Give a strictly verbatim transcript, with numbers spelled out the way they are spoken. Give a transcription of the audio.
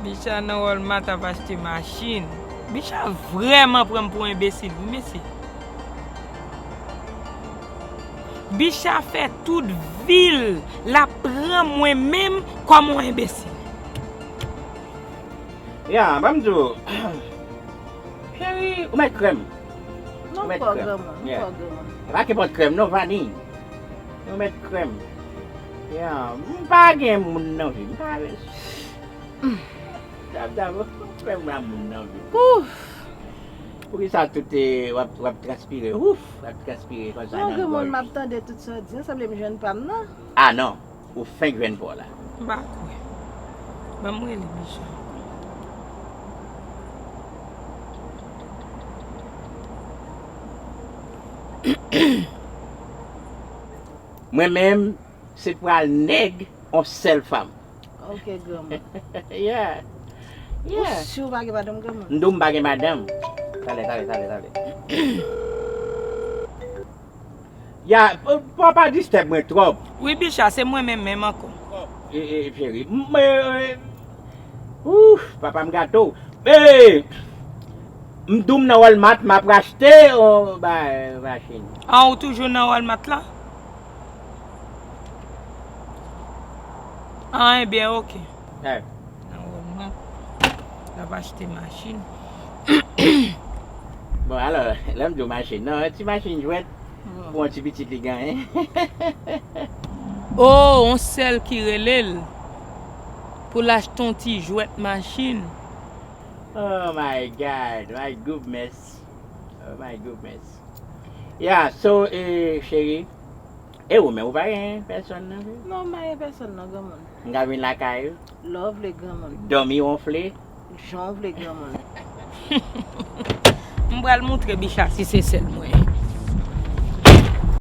Bicha nan Walmart ap achte machin. Bicha vrèman pran m pou enbesil, wi, mesye. Bicha fè tout vi l, l ap pran mwen menm kòm yon enbesil. Ya, ban m di w. Cheri, ou mèt krèm. Non, m pa granmoun, m pa granmoun. E pa kenpòt krèm, non, vaniy. Ou mèt krèm. Ya, m pa gen moun nan vi m. M pa bezwen. Dab dab, ou fè m la moun nan vi m. Poukisa tout e, w ap, w ap transpire? Ouf, w ap transpire konsa nan gòj. Non, granmoun, m ap tande tout sa w di an, sanble m jwenn pa m nan. Ah non, ou fenk jwenn pa w la. M pa kwè. Ban m rele Bicha. Mwen menm, se pral nèg on sèl fanm. Ok, granmoun. Yeah. Ou Yeah. si w pa gen madanm, granmoun? M di w m pa gen madanm. Talè, talè, talè, talè. Ya, pa, pa distèb mwen twòp. Wi, Bicha, se mwen menm menm ankò. E, e, cheri, m, e, e, ouf, papa m gato. E, m di w m nan Walmart, m ap achte yon ba, machin. Ah, ou toujou nan Walmart la? Ah, ebyen, ok. Eh. Nan Walmart, l ap achte machin. Bon, alò, lè m di w machin, non, yon ti machin jwèt pou yon ti pitit li genyen. Oh, on sèl ki rele l pou l achte yon ti jwèt machin. Oh my God, my goodness. Oh my goodness. Yeah, so, eh, cheri, e ou menm, ou pa gen pèsòn nan vi? Non, m pa gen pèsòn nan, granmoun. M ka vin lakay ou? Lè w vle, granmoun. Dòmi wonfle? Jan w vle, granmoun. M pral moutre Bicha si se sèl mwen.